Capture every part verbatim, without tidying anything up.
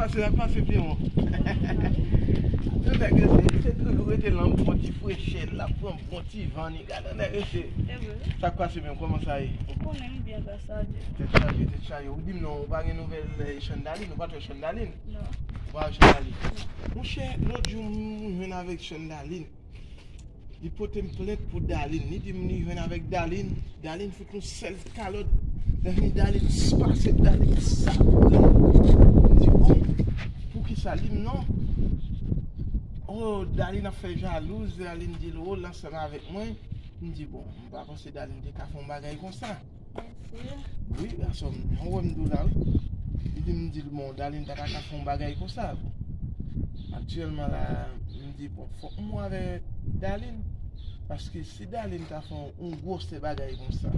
Pase, sa pase byen, wi. Yon nèg rete, se toujou rete lan bon ti frechè, l ap pran bon ti van, ni gade yon nèg rete. Sa k pase menm, kòman sa ye? Ou konnen m byen, gras a Dye. Tèt chaje, tèt chaje. Ou di m non, ou pa gen nouvèl, eh, Chandaline, ou pa t wè Chandaline? Non. Ou pa wè Chandaline? Non. Monchè, lòt jou m jwenn avèk Chandaline. Li pote m plent pou Darline. Li di m li jwenn avèk Darline. Darline fout yon sèl kalòt. Lè fini Darline pase, Darline sa. M di, oh, poukisa? Li di m non. Oh, Darline ap fè jalouz. Darline di l, oh, l ansanm avèk mwen. M di, bon, m pa panse Darline te ka fè yon bagay konsa. Wi, gason m, jan w wè m di w la, wi. Li di m, di l, bon, Darline ta ka fè yon bagay konsa. Aktyèlman la, m di, bon, fòk m wè avèk Darline. Paske si Darline ta fè yon, yon gwosè bagay konsa,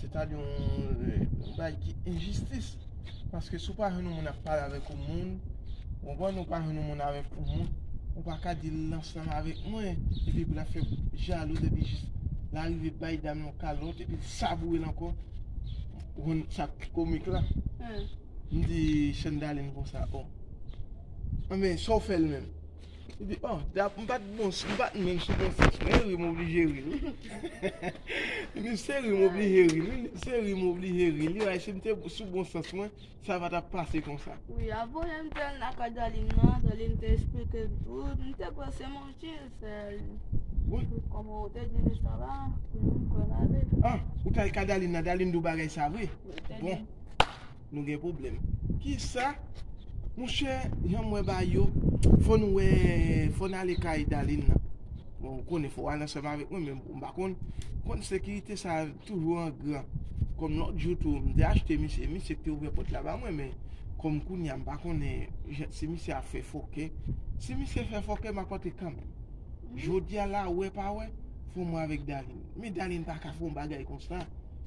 sètadi yon, yon bagay ki enjistis. Paske si w pa jwenn yon moun ap pale avèk yon moun, ou konprann, ou pa jwenn yon moun avèk yon moun, ou pa ka di l ansanm avèk mwen, epi pou l ap fè jalouz, epi jis l arive bay dam yon kalòt, epi l saboure l ankò. Ou konn sa k pi komik la? Hmm. M di Chandaline konsa, oh. Anben, sa w fè l menm? Li di, oh, da, m pa t bon, m pa t menm sou bon sans mwen, ri m oblije ri l. Li di, se ri m oblije ri l, wi, se ri m oblije ri l, wi, si m te sou bon sans mwen, sa pa t ap pase konsa. Wi, avan menm te al lakay Darline nan, Darline te eksplike m tout, m te panse monchè, se kòman ou te di li sa la, pou m kwè l ale. Ah, ou t al kay Darline nan, Darline di w bagay sa vre? Wi, te di. Bon. Nou gen pwoblèm. Kisa? Monchè, jan m wè bagay yo, fò nou wè, fò n ale kay Darline nan. Bon, ou konnen fò w al ansanm avèk mwen, men m pa konn, konn sekirite sa toujou an gran. Kòm lòt jou tou, m te achte misye, misye ki te ouvè pòt la ba mwen, men kòm kounye a m pa konnen jan, si misye ap fè fòkè. Si misye fè fòkè, m ap antre kanmenm. Jodi a la, wè pa wè, fò m wè avèk Darline. Men Darline pa ka fè yon bagay konsa.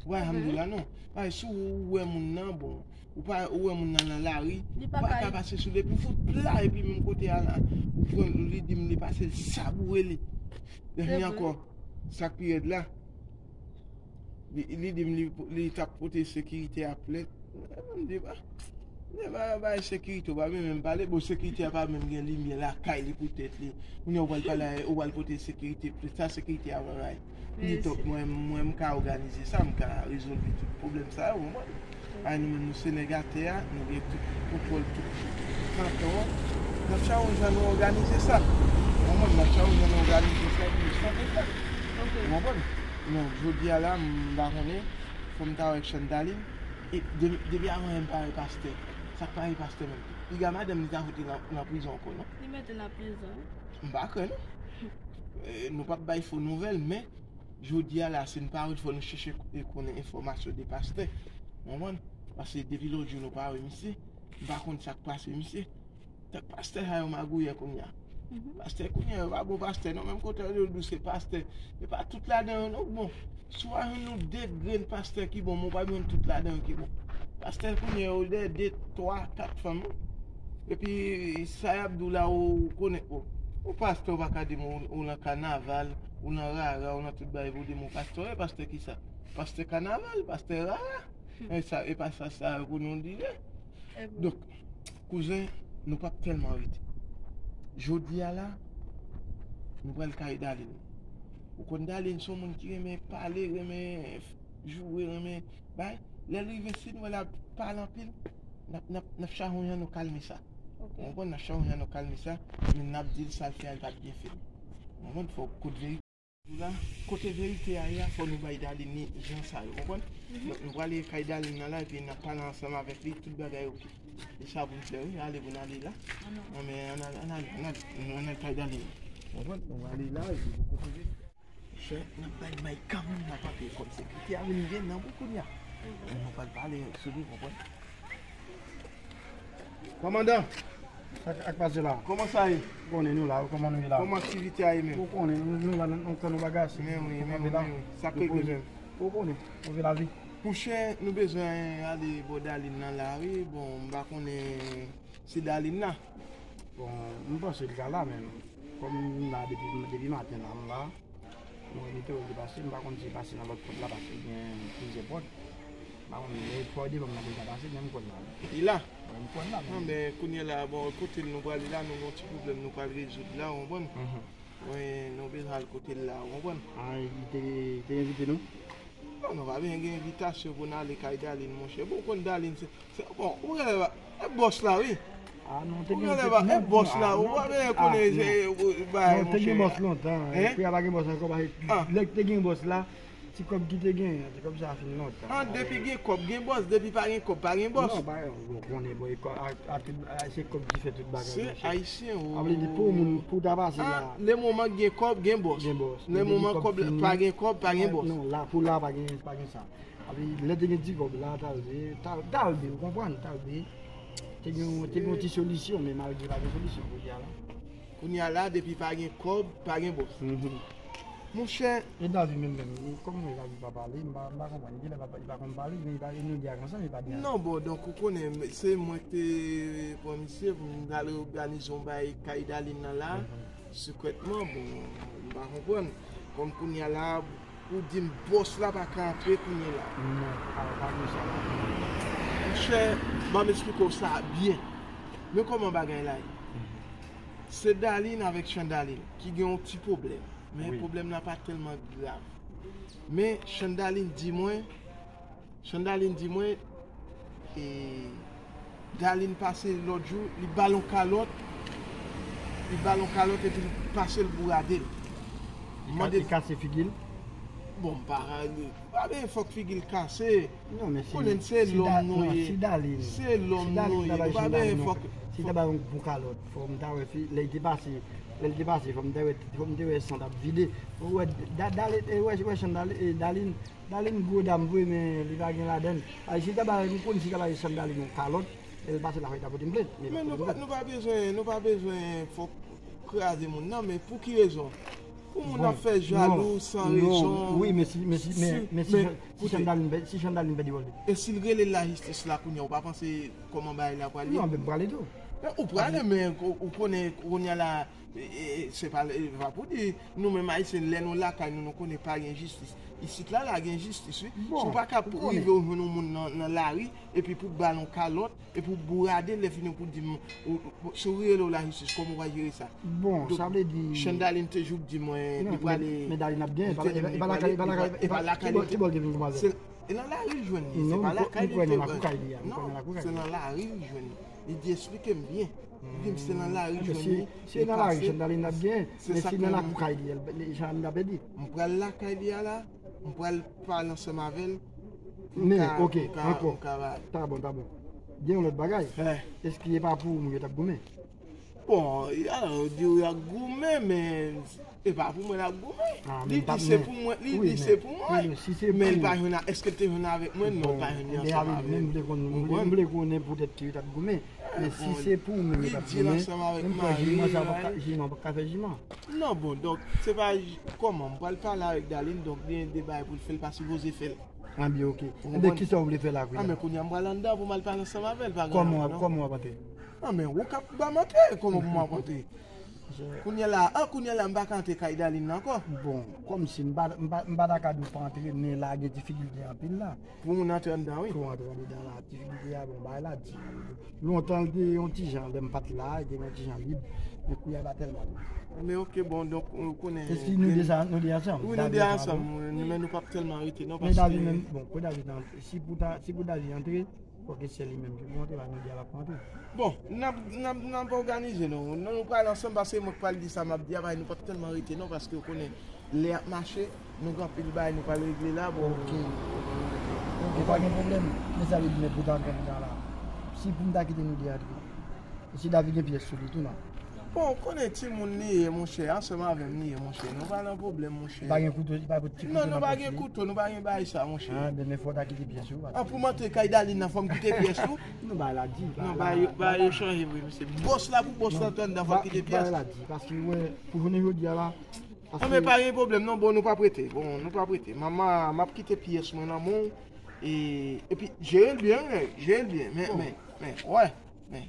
Ou pa janm di w la non. Paske si w wè moun nan, bon, ou pa, ou wè moun nan nan lari, ou pa ka pase sou li, epi fout pla, epi menm kote a la, ou pran, li di m li pase, l saboure li. Lè fini ankò, sa k pi rèd la, li, li di m li, li t ap pote sekirite a plent. M di, ba, lè ba, ba sekirite, ou pa menm pale, bon, sekirite a pa menm gen limyè lakay li pou tèt li. Kounye a ou pral pale, ou pral pote sekirite, sa sekirite a pral bay. M di, tonk, mwen, mwen, m ka òganize sa, m ka rezolve tout pwoblèm sa yo, ou konprann? Ay, nou menm, nou se nèg atè a, nou gen tout kontwòl, tout kanton an. N ap chache yon jan nou òganize sa. Ou konprann? N ap chache yon jan nou òganize sa pou nou sove sa. Ou konprann? Non, jodi a la, m pa konnen, fò m ta wè ak Chandaline. E de-, depi avan yè m pa wè pastè. Sa k pa wè pastè menm? Piga madanm li ta fout li nan, nan prizon ankò, non? Li mete nan prizon. M pa kwè, non. E, nou p ap bay fo nouvèl, men jodi a la, si n pa wè l, fò nou chèche e konnen enfòmasyon de pastè. Ou konprann? Paske depi lòt jou nou pa wè misye. M pa konn sa k pase misye. Tank pastè sa yo magouyè kounye a. Pastè kounye a yo pa bon pastè non, menm kote yo di w se pastè. E pa tout ladan yo non k bon. Si w a jwenn yon de grenn pastè ki bon, men w pa jwenn tout ladan yo ki bon. Pastè kounye a yo de, de, twa, kat fanm wi. Epi sa y ap di w la ou konnen, ou, ou pastè ou pa ka di m ou, ou nan kanaval, ou nan rara, ou nan tout bagay pou di m ou pastè, ou e pastè kisa? Pastè kanaval, pastè rara. E sa, e pa sa, sa pou nou di. Donk, kouzen, nou p ap tèlman rete. Jodi a la, nou pral kay Darline. Ou konn Darline se yon moun ki renmen pale, renmen joure, renmen bay. Lè l rive, si nou wè l ap pale anpil, n ap, n ap, n ap chache yon jan nou kalme sa. Ou konprann? N ap chache yon jan nou kalme sa, men n ap di l sa l fè a, li pa t byen fè. Ou konprann? Fò kote verite la, kote verite a ye a, fò nou bay Darline ni jan sa yo, konprann? Donk, nou prale kay Darline nan la, epi n ap pale ansanm avèk li, tout bagay oke. E sa pou n fè, wi, ale pou n ale la. Ann, men, ann al, ann al, ann al, ann al kay Darline. Konprann? Nou ale la, epi pou kote verite. Chè, n ap bay may kanmenm, n ap ape kòm sekirite a vin gen nan pou kounye a. Nou pral pale sou li, konprann? Kòmandan! Ak, ak pase la. Kòman sa ye? Ou konnen nou la, kòman nou ye la? Kòman aktivite a ye menm? Ou konnen, nou, nou la, nou, nou tann nou bagay. Men wi, men wi, men wi. Sa k regle menm? Ou konnen, nou viv lavi. Monchè, nou bezwen ale bò Darline nan la, wi. Bon, m pa konnen si Darline la. Bon, m panse li ka la, men kòm m la depi, depi maten la, m la. Mwen, li te wè li pase, m pa konn si li pase nan lòt pòt la, paske gen plizyè pòt. M pa konn, men fò devan m nan pou li ta pase, men m kwè l la. Li la? Anben, kounye a la, bon, kote l nou prale la, nou gen yon ti pwoblèm nou pral rezoud la, ou konprann? Mwen, nou bezwen al kote l la, ou konprann? Ah, li te, li te envite nou? Non, nou pa bezwen gen envitasyon pou n ale kay Darline, monchè. Bon, ou konn Darline, se, se, bon, ou genlè pa, e bòs la, wi. Ah, non, te gen, te, non, e bòs la, ou pa bezwen konnen, se, ou, bagay, non, te gen bòs lontan, hein? Kounye a pa gen bòs ankò, paske lè te gen bòs la, ti kòb ki te genyen, ti kòb sa fin lontan. Ah, depi gen kòb, gen bòs, depi pa gen kòb, pa gen bòs. Non, pa, ou konnen, bon, e kò-, a, a tout, a, se kòb ki fè tout bagay, monchè. Se ayisyen, ou. A vle di, pou moun, pou ta pase la. Ah, le moman gen kòb, gen bòs. Gen bòs. Le moman kòb, pa gen kòb, pa gen bòs. Non, la, pou la, pa gen, pa gen sa. A vle di, lè te gen ti kòb la, talve, tal-, talve, ou konprann, talve. Te gen, te gen yon ti solisyon, men malgre pa gen solisyon, kounye a la. Kounye a la, depi pa gen kòb, pa gen bòs. Monchè. E Davi menm menm, li, kòman Davi pa pale, m pa, m pa konprann. Li genlè pa, li pa konn pale, men li pa, nou di a konsa, li pa di a. Non, bon, donk, ou konnen, se mwen ki te pran misye pou m al òganize yon bagay kay Darline nan la, sekrètman, bon, m pa konprann. Kòm kounye a la, ou di m bòs la pa ka antre kounye a la. Non, pa, pa gen sa la. Monchè, ban m esplike w sa byen. Men kòman bagay la ye? Se Darline avèk Chandaline ki gen yon ti pwoblèm. Men pwoblèm nan pa tèlman grav. Men Chandaline di mwen, Chandaline di mwen, e, Darline pase lòt jou, li ba l yon kalòt, li ba l yon kalòt epi li pase l bourade l. Li ka-, li kase figi l? Bon, m pa, pa bezwen fòk figi l kase. Non, men si, konnen se lòm nou ye. Se lòm nou ye. Nou pa bezwen fòk. Si ta ba yon bon kalòt, fò m ta wè fi, lè l te pase, lè l te pase, fò m te wè, fò m te wè san t ap vide. Ou wè, Da-, Darline, e, wè, wè Chandaline, e, Darline, Darline gwo dam vre, men li pa gen ladann. Ay, si ta ba, m konn si ta ba Chandaline yon kalòt, lè l pase la fè ta pote m plent. Men nou pa, nou pa bezwen, nou pa bezwen fòk kraze moun nan, men pou ki rezon? Pou moun ap fè jalou san rezon. Wi, men si, men si, men, men si, si Chandaline pè-, si Chandaline pèdi wòl li. E si l rele lajistis la kounye a, ou pa panse kòman bagay la prale? Non, men m prale tou. Ou prale, men ou, ou konnen kounye a la, e, e, e, se pa, e, pa pou di, nou menm Ayisyen, lè nou lakay nou, nou konnen pa gen jistis. Isit la, la gen jistis, wi. Si w pa ka rive w jwenn yon moun nan, nan lari, epi pou ba l yon kalòt, epi w bourade l, lè fini pou di m, ou, ou, si w rele w lajistis, kòman w va jere sa? Bon, sa vle di Chandaline te jouk di mwen, li prale. Men Darline ap gen, e pa lakay, e pa lakay, e pa lakay li te vin pou mazel. E nan lari l jwenn li, se pa lakay li te vin. Non, se nan lari l jwenn li. Li di, eksplike m byen. Li di m se nan lari l jwenn li. Si e nan lari Chandaline ap gen, men si nan lakou kay li, Chandaline ap pèdi. M pral lakay li a la, m pral pale ansanm avè l. Men, oke, ankò. Ta bon, ta bon. Gen yon lòt bagay. Èske e pa pou ou moun yo t ap goumen? Bon, alò, yo di w y ap goumen, men e pa pou mwen l ap goumen. Li di se pou mwen, li di se pou mwen. Men li pa jwenn, èske l te jwenn avèk mwen? Non, li pa jwenn li ansanm avè m. M vle konnen poutèt ke yo t ap goumen. Men si se pou ou menm yo t ap goumen, menm kò jijman sa pa ka, jijman pa ka fè jijman. Non, bon, donk, se pa, kòman, m pral pale avèk Darline, donk, gen de bagay pou l fè, l pa sipoze fè l. Anben, oke. Enben, kisa w vle fè la kounye a? Anben, kounye a, m pral anndan pou m al pale ansanm avè l, pa gen anyen, non. Kòman w ap antre? Anben, ou k ap ba m antre, kòman pou m ap antre? Kounye a la, an, kounye a la, m pa ka antre kay Darline nan ankò. Bon, kòmsi m pa, m pa, m pa ta ka di w pa antre, men la gen difikilte anpil la. Pou moun antre anndan, wi. Pou antre anndan la, difikilte a, bon, bagay la di. Lontan, l te yon ti jan, lè m pa t la, l te yon ti jan lib, men kounye a pa tèlman lib. Men oke, bon, donk, ou konnen. E si nou de sa, nou de ansanm? Wi, nou de ansanm, men nou p ap tèlman rete, non, paske. Men Davi menm, bon, pou Davi nan, si pou ta, si pou Davi antre, fòk se li menm ki pou antre, pa nou de a p ap antre. Bon, n ap, n ap, n ap òganize nou. Nou, nou pral ansanm, paske mwen k pral di sa m ap di a, paske nou p ap tèlman rete, non, paske ou konnen, lè ap mache, nou gen anpil bagay nou pral regle la, bon. Oke. Oke, pa gen pwoblèm. Men sa vle di, men pou ta antre anndan la. Si pou m ta kite nou de antre. E si Davi gen pyès sou li tou, non? Bon, ou konnen timoun li ye, monchè, ansanm avè m li ye, monchè. Nou pa nan pwoblèm, monchè. Li pa gen kouto, li pa pot ti kouto nan pòch li? Non, nou pa gen kouto, nou pa gen bagay sa, monchè. Ah, ben, men fò w ta kite pyès ou. Ah, pou m antre kay Darline nan, fò m kite pyès tou? Non, bagay la di, bagay la di. Non, bagay yo chanje vre, mesye. Bòs la pou bòs la, antre anndan, fò l kite pyès. Bagay la di, paske, wè, pou jounen jodi a la, Ah, men pa gen pwoblèm, non, bon, nou p ap rete. Bon, nou p ap rete. Manman, m ap kite pyès mwen nan men w. E, epi, jere l byen, wi, jere l byen. Men, men, men, wè, men,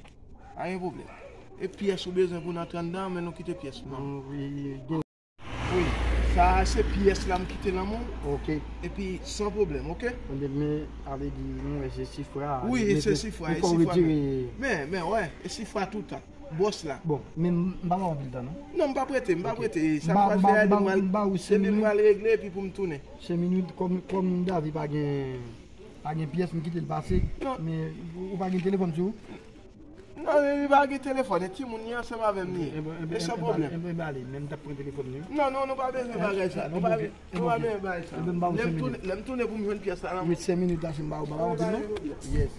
pa gen pwoblèm. E pyès ou bezwen pou n antre anndan, men nou kite pyès ou nan men w. Wi, Sa se pyès la m kite nan men w. Ok. Epi san pwoblèm, ok? Ebyen, men, ale di nou, e se sifra. Wi, e se sifra, e sifra. Men, men, wè, e sifra toutan. Bòs la. Bon, men m pa ba w anpil tan, non. Non, m p ap rete, m p ap rete. Sa m pral fè a, depi m pral regle, epi pou m tounen. Senk minit, kòm, kòm Davi pa gen, pa gen pyès, m kite l pase. Non. Men ou pa gen telefòn sou ou? Non, li pa gen telefòn, e timoun li ansanm avè m li ye. E san pwoblèm. Ebyen, ale, men m t ap pran telefòn li. Non, non, nou pa bezwen bagay sa. Nou pa bezwen bagay sa. Lè m tounen, lè m tounen pou m jwenn pyès la nan men w. Senk minit la, si m ba ou, ba ou di non. Yes.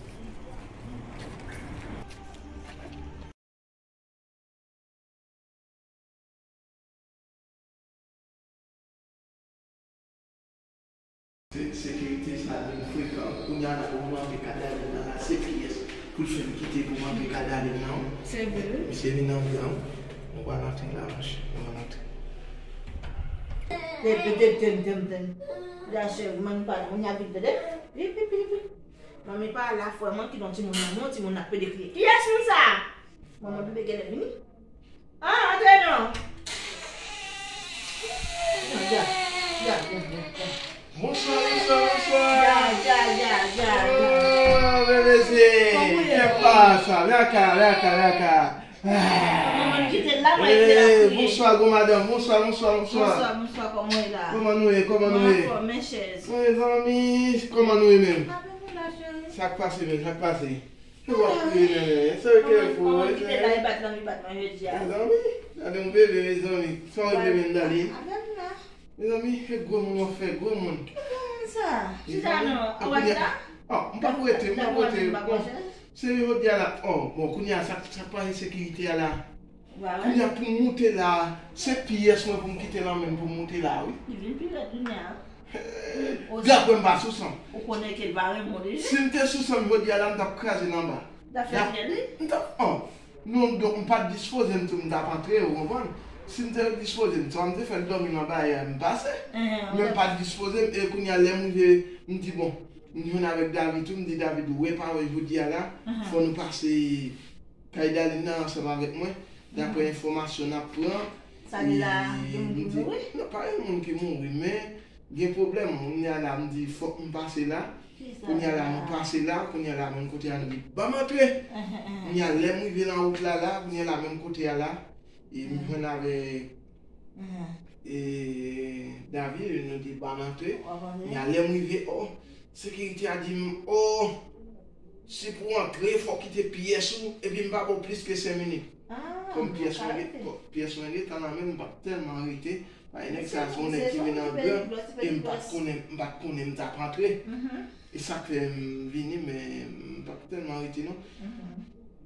Se- sekirite sa vin frekan. Kounye a la, pou m antre kadalin nan la, se pyès pou l fè m kite pou m antre kadalin nan. Se vre, wi. Misye vin antre, wi. Nou pral antre la, monchè. Nou pral antre. Te, te, te, te, te, te. Ya, chè, manmi pa la, moun ya vin pede. Vip, vip, vip, vip. Manmi pa la, frè mwen ki don timoun nan, non, timoun nan pede kriye. Kiyès moun sa? Manman bebe genlè vini. Ah, antre non. Ya, ya, ya, ya, ya. Bonswa, bonswa, bonswa. Ya, ya, ya, ya, ya. Oh, bebe se. Kòman w ye? Kè pa sa. Vin ka, vin ka, vin ka. Manman kite l la, mwen rete la. Eh, bonswa, gwo madanm. Bonswa, bonswa, bonswa. Bonswa, bonswa, kòman w ye la? Kòman nou ye? Kòman nou ye? Mwen anfòm, men chèz. Mezanmi, kòman nou ye menm? N ap la, cheri. Sa k pase menm? Sa k pase? Ou ap kriye, nènè. Se kè fou, manman kite la, li bat nan, li bat nan jodi a. Mezanmi, gade yon bebe, mezanmi. Sa w regle menm, Dali? Avè m la. Mezanmi, fè gwo moun w ap fè, gwo moun. Ki gwo moun sa? Chita non, ou wè sa? Oh, m p ap rete, m p ap rete. Bon, se jodi a la. Oh, bon, kounye a, sa, sa k pase sekirite a la? Kounye a pou m moute la, se pyès mwen pou m kite nan men m pou m moute la, wi. Li vin pi rèd kounye a. Gad wè m pa sou san m. Ou konnen ke l pa renmen w deja. Si m te sou san m jodi a la, m t ap kraze l anba. L ap fè fyèl, wi. M t ap, oh, non, donk m pa t dispoze m tou, m t ap antre, ou konprann? Si m te dispoze m, sa m te fè l dòmi nan bagay a, m pase. Men m pa t dispoze m, e kounye a lè m rive, m di, bon, m jwenn avèk David tou, m di, David, ou wè pa wè jodi a la, fò nou pase kay Darline nan ansanm avèk mwen, daprè enfòmasyon n ap pran. Sa vle la, gen moun ki mouri? Non, pa gen moun ki mouri, men gen pwoblèm. Kounye a la, m di, fòk m pase la. Kounye a la, nou pase la, kounye a la, menm kote a, nou di, ban m antre. Kounye a, lè m rive nan wout la, la, kounye a la, menm kote a la, e m jwenn avèk e David, nou di, ban m antre. Kounye a, lè m rive, oh, sekirite a di m, oh, si pou w antre, fò w kite pyès ou, epi m pa ba w plis ke senk minit. Kòm pyès mwen gen, pyès mwen gentan nan men m, m p ap tèlman rete. Paske nèg sa se yon nèg ki vin an gran, e m pa t konnen, m pa t konnen m t ap antre. E sa k fè m vini, men m p ap tèlman rete non.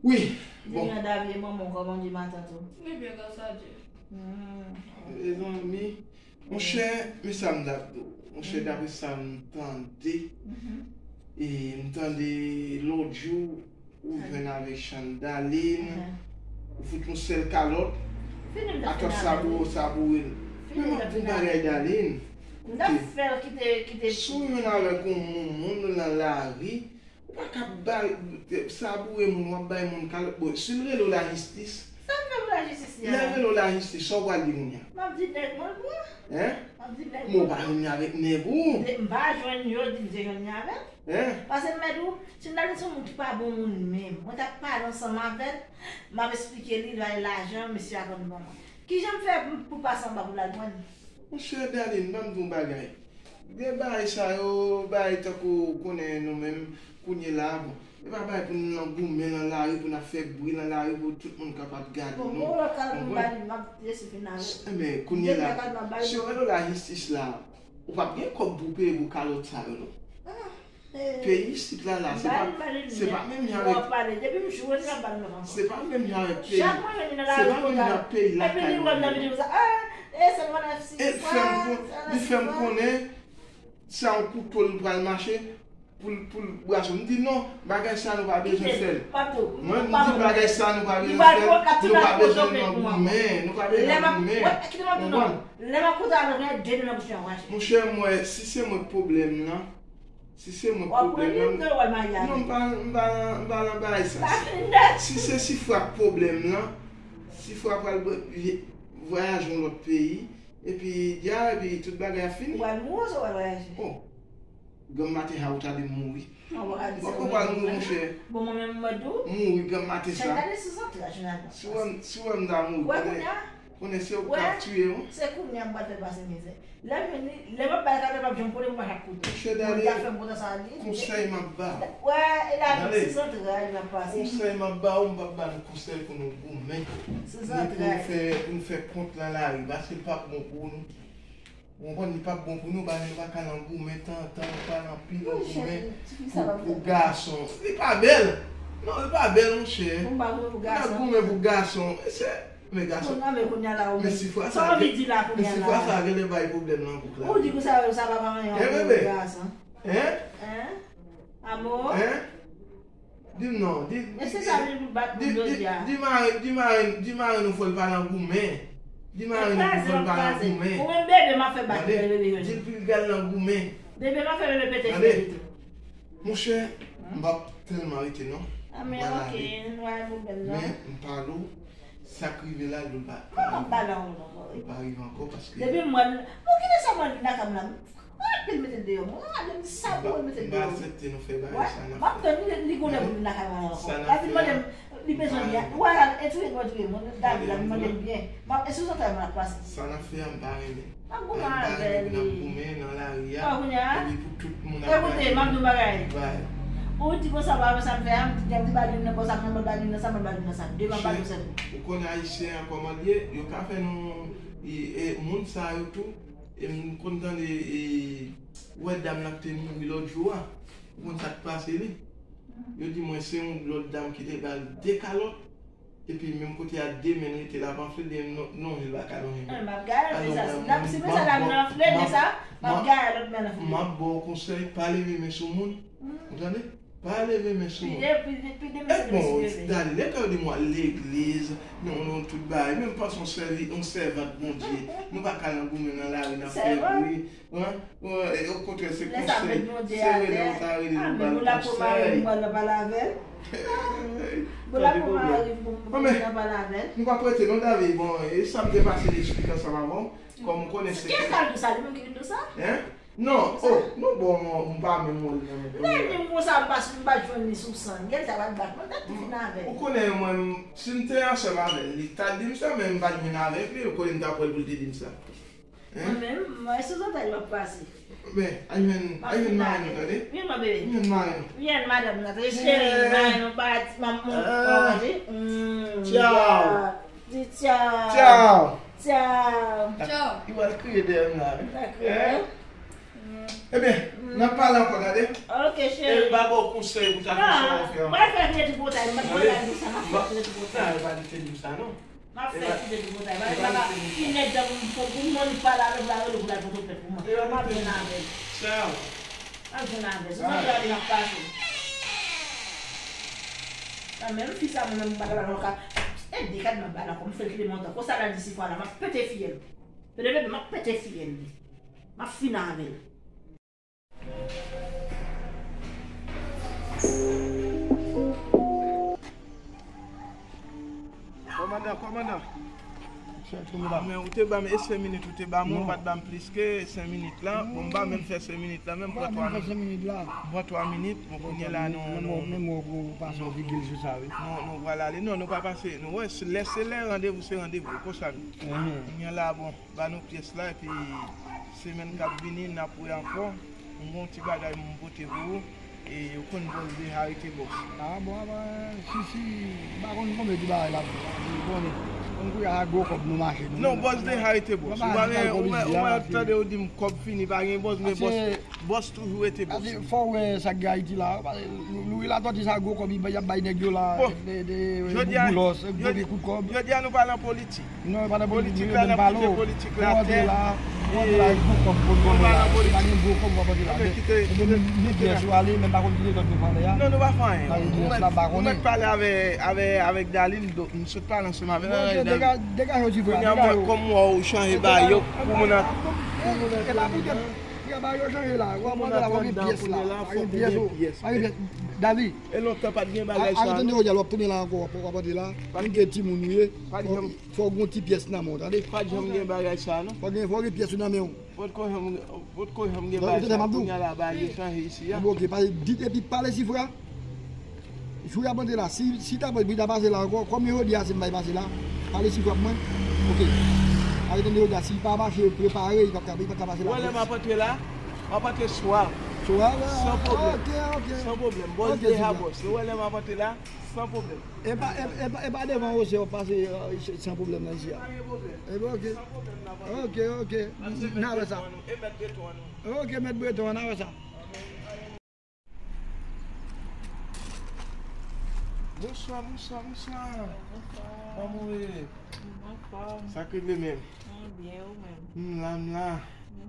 Wi, bon. Di mwen David, manman w, kòman w di matant ou? Li byen, gras a Dye. Mezanmi, monchè, men sa m t ap di w. Monchè, daprè sa m tande, e m tande lòt jou, ou jwenn avèk Chandalin, ou fout yon sèl kalòt, atò saboure, saboure l. Men m ap di w bagay, Darline. Si w jwenn avèk yon moun, moun nan lari, ou pa ka bay, saboure moun, w ap bay moun kalòt. Bon, si l rele w lajistis, lè l rele w lajistis, sa w pral di moun nan? M ap di nèg mwen l pran. Hein? M ap di nèg mwen l pran. Men w pa jwenn li avèk nèg ou? M pa jwenn yo, di m te jwenn li avè l. Hein? Paske m mèt ou, Chandalin se yon moun ki pa bon moun menm. Mwen t ap pale ansanm avè l, m ap esplike li, li bay lajan, mesye a konn ban mwen. Kijan m fè pou, pou pase anba pou l al pran li? Monchè Darline, ban m di w yon bagay. Gen bagay sa yo, bagay tankou ou konnen nou menm, kounye la, bon, e pa bagay pou nou nan goumen nan lari, pou n ap fè bri nan lari, pou tout moun kapab gade nou. Bon, bon, lòt kalòt pou m ba li, m ap lese fin avè l. Men, kounye la, si yo rele w lajistis la, ou p ap gen kòb pou peye pou kalòt sa yo, non. Peyi isit la, la, se pa, se pa menm jan avèk, se pa menm jan avèk peyi, se pa menm jan avèk peyi lakay nou. E fè m kon-, li fè m konnen se yon kouto l pral mache pou l, pou l brase. M di non, bagay sa nou pa bezwen fè l. Mwen, m di bagay sa nou pa bezwen fè l, nou pa bezwen nan goumen, nou pa bezwen nan goumen. Konprann? Monchè, mwen, si se mwen k pwoblèm nan, Si se mwen k pwoblèm nan, non, m pa, m pa, m pa nan bagay sa. Si se Sifra k pwoblèm nan, Sifra pral vwayaje yon lòt peyi, Epi dyare, epi tout bagay ap fini. Ou pral mouri ouswa w pral vwayaje? Oh, granm maten sa ou ta di m mouri. Ou pral mouri, monchè. Bon, mwen menm, mwen tou. Mouri granm maten sa. Chèn gade sou zantray, finalman. Si w wè m, si w wè m ta mouri, konnen, konnen se ou k ap tiye m. Se kounye a m pral fè l pase mizè. Lè m vini, lè m ap bay kado, l ap janm konnen pou m pa t ap koute. Monchè, Dali, Bondye ap fè m kontan sa li. Konsèy m ap ba w. Wè, e lavi, se zantray l ap pase. Konsèy m ap ba w, m p ap ba nou konsèy pou nou goumen. Se zantray. Ni pou nou fè, pou nou fè kont nan lari, paske l p ap bon pou nou. Ou konprann, li p ap bon pou nou, paske nou pa ka nan goumen tantan, nou pa nan anpil nan goumen pou, pou gason. Li pa bèl. Non, li pa bèl, monchè. Pou m pa goumen pou gason. Nan goumen pou gason. Se, men gason. Kounye a, men kounye a la, ou men si fwa sa, men si fwa sa genlè bay pwoblèm nan bouk la. Ou di konsa, sa pa anyen pou gason. Hein? Hein? Amor? Hein? Di m non, di, di, di, di, di mari, di mari, di mari nou fò l pa nan goumen. Di mari nou fò l pa nan goumen. Ou menm bebe, m ap fè bat bebe yo. Di l pou l al nan goumen. Bebe, m ap fè bebe pete fye li tou. Monchè, m p ap tèlman rete non. Ah, men ok, nou al pwoblèm nan. Men m pale w, sa k rive la, l pa, pa rive ankò paske. Depi m wè l, bon, kite sa m wè l vin lakay m la. Anpil mete l deyò, mwen rale m sa pou mete l deyò. M pa aksepte nou fè bagay sa n ap fè. M ap tann li, li gon lè pou vin lakay mwen ankò. L ap vin mande m, li bezwen byen. Ou wè la, e touye mwen, touye mwen. David la vin mande m byen. M ap, e sou zantray mwen ap pase. Sa n ap fè a, m pa renmen. M ap goumen avè l. M pa renmen pou n ap goumen nan lari a. Epi pou tout moun ap gade nou. Ekoute, m ap di w bagay. Ou di konsa, pa wè sa m fè a, m di, m di Balin nan, bon, sa m nan, Balin nan, sa m nan, Balin nan, sa. De m ap ba nou sèl. Ou konnen Ayisyen an kòman l ye, yo ka fè nou, e, e, moun sa yo tou, e m konn tande, e, ou wè dam nan ki te mouri lòt jou a, ou konn sa k pase li? Yo di mwen se yon lòt dam ki te ba l de kalòt, epi menm kote a de men l rete l ap anfle, de men l lonje l pa ka lonje men. M ap gaye l, si men sa dam nan anfle, men sa, m ap gaye lòt men l anfle. M ap ba w konsèy, pa leve men sou moun. Ou tande? Pa leve men sou moun. Pide, pide, pide men sou moun. E bon, Dali, lè ke yo di m w al legliz, non, non, tout bagay, men m panse yon sèvi, yon sèvant Bondye. Nou pa ka nan goumen nan lari, n ap fè bri. Hein? Okontrè, se konsèy, se rele ou ta rele pou ba l konsèy. Bon, la pou mari m, bon, mwen pa prete non, David. Bon, e sa m te pase li eksplike ansanm avè w. Kòm ou konnen se. Kiyès k al di w sa? Li menm ki vin di w sa? Hein? Non, oh, non, bon, m pa menm wè li nan men. Lè l di m konsa, m pa, m pa jwenn li sou san. Gèl sa pral bat mwen, tèt tou fin avè l. Ou konnen mwen, si m te ansanm avè l, li t al di m sa, men m pa t jwenn avèk li, kote m t ap wè l pou l te di m sa. Mwen menm, mwen sou zantray m ap pase. Men, al jwenn, al jwenn mari nou, tande? Vin non, bebe. Al jwenn mari nou. Vin, madanm nan, tande, cheri, mari nou pati, m ap manje. Tchaw. Di tchaw. Tchaw. Tchaw. Tchaw. Li pral kriye dèyè m la, wi. Li pral kriye, wi. Ebyen, n ap pale ankò, tande? Ok, cheri. E m pa ba w konsèy pou sa, konsèy w fè ankò. Mwen fè vye tripotay, m pa t pral di sa, m ap fè vye tripotay. Non, e pa li te di m sa, non. M ap fè ti de tripotay. Ba, ba, ba, ti nèg jan pou, pou, pou moun pale avè m, la rele pou l al pote plent pou mwen. M ap jwenn avè l. M ap jwenn avè l. Sou zantray li m ap pase. Sa menm fi sa, mwen menm, m pa t ap al nan ka. E de kad m ap ba l ankò, m fè l kite montan. Konsa l al di si fwa la, m ap pete fyèl. Pete bebe, m ap pete fyèl li. M ap fin avè l. Kòmandan, kòmandan. Men ou te ban m e senk minit, ou te ban m, ou pa t ban m plis ke senk minit la. Bon, m pa menm fè senk minit la, menm pran twa minit. M pran twa minit, bon, kounye a la, nou, nou, nou, nou pral ale. Non, nou pa pase, nou, wè, lè se lè, randevou se randevou, konsa nou. Kounye a la, bon. Ba nou pyès la, epi semèn k ap vini, n ap wè ankò. M gen yon ti bagay m pote pou ou. E yo konn Bòs Deja rete bòs. Ah, bon, ah, bon, si, si, m pa konn konbyen ti bagay l ap di, m konnen. Konn kounye a gwo kòb nou mache, nou. Non, Bòs Deja rete bòs. Ou pa wè, ou wè, tande yo di m kòb fini, pa gen bòs, men bòs, bòs toujou rete bòs. Fò w wè sa k gen Ayiti la. Louis Latortue sa gwo kòb y ap bay nèg yo la, de, de, boulos, gwo kout kòb. Jodi a nou pale an politik. Non, yo pa nan politik, yo menm pale w. Politik la, tè. Ou antre la, ou antre la, gwo kòb pou nou la. Pa gen gwo kòb w ap antre la. Men, men, men pyès ou ale, men pa konn ki lòt nou pale a. Non, nou pa fè anyen. Ou mèt, ou mèt pale avè, avè, avèk Dalil, m sot pale ansanm avè l. Degaje w ti frè, degaje w. Kòm mwen, ou chanje ba yo, pou moun an. Degaje w, chanje la. Ou ap antre la, pa gen pyès la. Pa gen pyès, oh. Pa gen pyès. Dali. E lontan pa t gen bagay sa. Arete tande, Roger, w ap tounen la ankò, w ap, w ap antre la. Ou gen timoun ou ye. Fò w gen yon ti pyès nan men w, tande? Pa t janm gen bagay sa, non. Fò gen, fò gen pyès ou nan men w. Potko janm, potko janm gen bagay sa. Kounye a la, bagay yo chanje isi a. Bon, ok, pale, di epi pale sifra. Jou y ap antre la, si, si ta pran pou ta pase la ankò, kòm jodi a se m bay pase la, pale sifra pou mwen. Ok. Arete tande, Roger, si l pa mache, prepare, li p ap ka, li p ap ka pase la. Ou wè lè m ap antre la, m ap antre swav. Swav, ah, san pwoblèm. Ok, ok. San pwoblèm. Bòs deja bòs. Ou wè lè m ap antre la, san pwoblèm. E pa, e, e pa, e pa devan Jose w ap pase, euh, san pwoblèm nan isi a. Pa gen pwoblèm. E ben, ok. San pwoblèm n ap antre. Ok, ok. N a wè sa. E mèt Breton an nou. Ok, mèt Breton an, n a wè sa. Bonswa, bonswa, bonswa. Bonswa. Kòman w ye? M anfòm. Sa k regle menm? M byen, ou menm? M la, m la.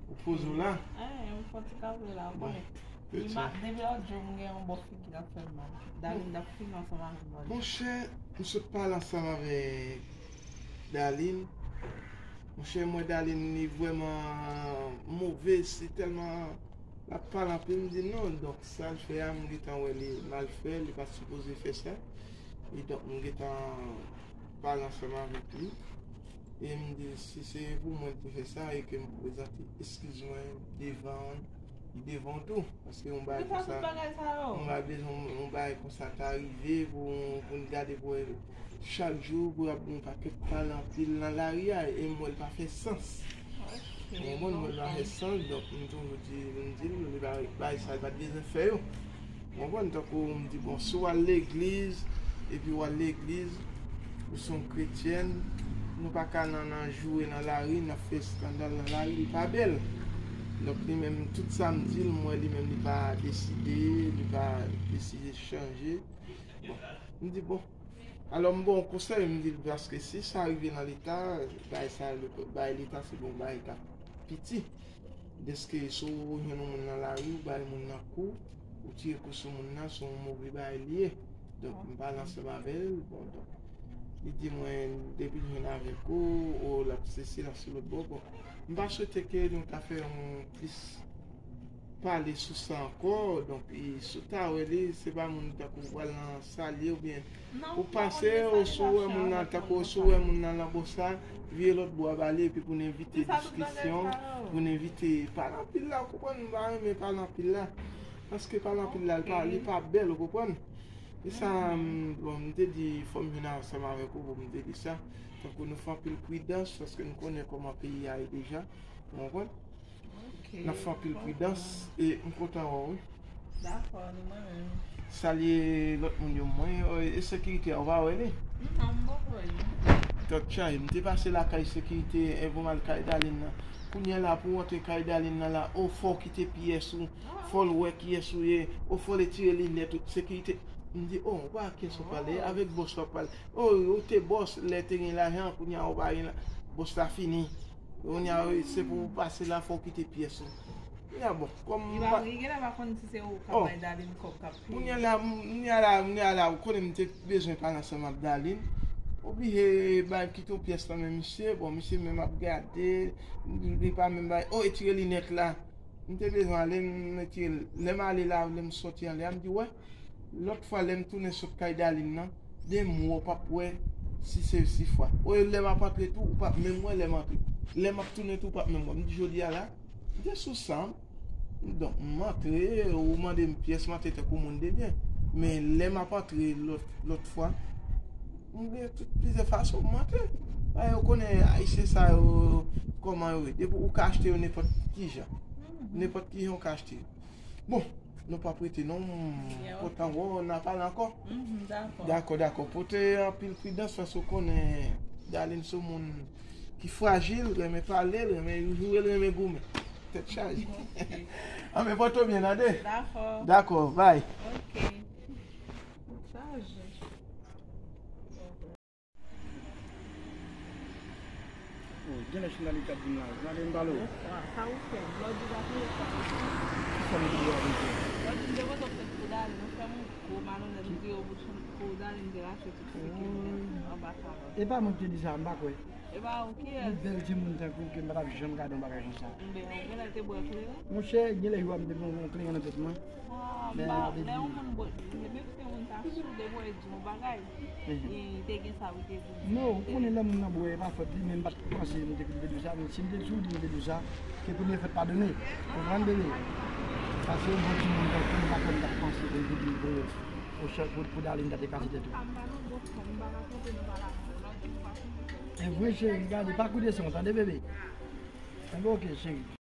Ou poze w la? Eh, m fè yon ti kanpe la, ou konnen. Depi lòt jou, m gen yon bò figi k ap fè m mal. Darline t ap fini ansanm avè m lòt jou. Monchè, m sot pale ansanm avèk Darline. Monchè, m wè Darline, li vrèman move, li tèlman l ap pale anpil, m di non. Donk, sa l fè a, m gentan wè li mal fè, li pa t sipoze fè sa. E donk, m gentan pale ansanm avèk li. E m di, si se pou mwen li te fè sa, e ke m prezante eskiz mwen devan li, devan w tou. Paske yon bagay konsa, yon bagay bezwen, yon bagay konsa ta rive pou, pou n gade pou wè chak jou pou ap gen yon pakèt pale anpil nan lari a, e m wè l pa fè sans. Ou konprann, m wè l pa fè sans, donk m toujou di, m di l, li pa, bagay sa, li pa t bezwen fè yo. Ou konprann, tankou m di, bon, si w al legliz, epi w al legliz, ou se yon kretyèn, nou pa ka nan, nan joure nan lari, n ap fè eskandal nan lari, li pa bèl. Donk, li menm, tout sa m di l, m wè li menm, li pa deside, li pa deside chanje. Bon, m di, bon, alò, m ba w konsèy, m di l, paske si sa rive nan leta, bagay sa, bagay leta, se bon, bagay k ap piti. Dèske si w jwenn yon moun nan lari, ou bay moun nan kou, ou tire kou sou moun nan, se yon move bagay li ye. Donk, m pale ansanm avè l, bon, donk, li di mwen, depi l jwenn avèk ou, o, l ap sesi, l ap sou lòt bò, bon, m pa swete ke nou ta fè yon plis pale sou sa ankò, donk, e, si w ta wè li, se pa moun tankou w pral nan salye oubyen ou pase, ou si w wè moun nan, tankou si w wè moun nan nan bò sa, vire lòt bò a ba li, epi pou n evite diskisyon, pou n evite pale anpil la, ou konprann, m pa renmen pale anpil la. Paske pale anpil la, li pa, li pa bèl, ou konprann? E sa, m, bon, m te di, fò m vin ansanm avèk ou pou m te di sa. Tankou nou fè anpil pridans, paske nou konnen kòman peyi a ye deja, ou konprann? N ap fè anpil pridans e m kontan wè w, wi. Dakò, ni mwen menm. Salye lòt moun yo, mwen, e sekirite a, ou pa wè li? Non, m poko wè li. Tèt chaje, m te pase lakay sekirite, e pou m al kay Darline nan. Kounye a la, pou w antre kay Darline nan la, o, fò w kite pyès ou, fò l wè kiyès ou ye, o, fò l retire linèt ou, sekirite. M di, o, ou pa wè kiyès w ap pale, avèk bòs w ap pale. O, ou te bòs, lè te gen lajan, kounye a ou pa gen la, bòs la fini. Kounye a, se pou w pase la, fò w kite pyès ou. Kounye a, bon, kòm li pa, li genlè pa konn si se ou k ap bay Darline kòb k ap peye. Kounye a la, kounye a la, kounye a la, ou konnen m te bezwen pale ansanm ak Darline. Oblije bay, kite yon pyès nan men misye. Bon, misye menm ap gade, li pa menm bay. O, retire linèt la. M te bezwen ale, m retire l. Lè m ale la, lè m soti anlè a, m di, wè, lòt fwa, lè m tounen sot kay Darline nan, de mwa w p ap wè si se sifwa. Oye, lè m ap antre tou, ou p ap menm wè lè m antre. Lè m ap tounen tou, ou p ap menm wè. M di, jodi a la, m te sou sa. Donk, m antre, ou mande m pyès, m antre tankou moun de byen. Men lè m ap antre lòt, lòt fwa, m gen tout plizyè fason pou m antre. Paske yo konnen Ayisyen sa yo, kòman yo ye. Depi ou ka achte yo nenpòt ki jan. Nenpòt ki jan ou ka achte yo. Bon, nou p ap rete non, m kontan wè w, n a pale ankò. Dakò, dakò. Pote anpil pridans, paske w konnen Darline se yon moun ki frajil, renmen pale, l renmen joure, l renmen goumen. Tèt chaje. Anben, pote w byen, tande? Dakò. Dakò, bay. Ok. Tèt chaje. Oh, genlè Chinali k ap vin la. Gade m pale w. Bonswa, sa ou fè? Lòdi pa fini sa. Kisa m te dwe avè w? Lòdi m te pote w fèt pou Darline, ou fè m yon gwo malonèt, ou vire w pou Chin-, pou Darline te rache tout figi m nèt anba salon. E pa mwen ki te di sa, m pa kwè. E pa ou ki... Yon bèl timoun tankou w ke m pa t ap janm gade yon bagay konsa. Ben, ou genlè te bwè kleren? Monchè, genlè yo ap te pran yon kleren nan tèt mwen. Ah, men lè yon moun bwè kleren, menm si yon moun ta sou de bwè di yon bagay, e te gen sa pou te di. Non, ou konnen lè moun nan bwè, e pa fòt li, men m pa t panse m te, m te di w sa, men si m te sou li, m te di w sa, ke premye fòt padone. Konprann, bebe? Paske yon bon timoun tankou m, m pa kwè m t ap panse pou m te di l pou, pou, pou, pou Darline ta te kase tèt ou. E vre, cheri, gade, pa koute son, tande, bebe? Enben, oke, cheri.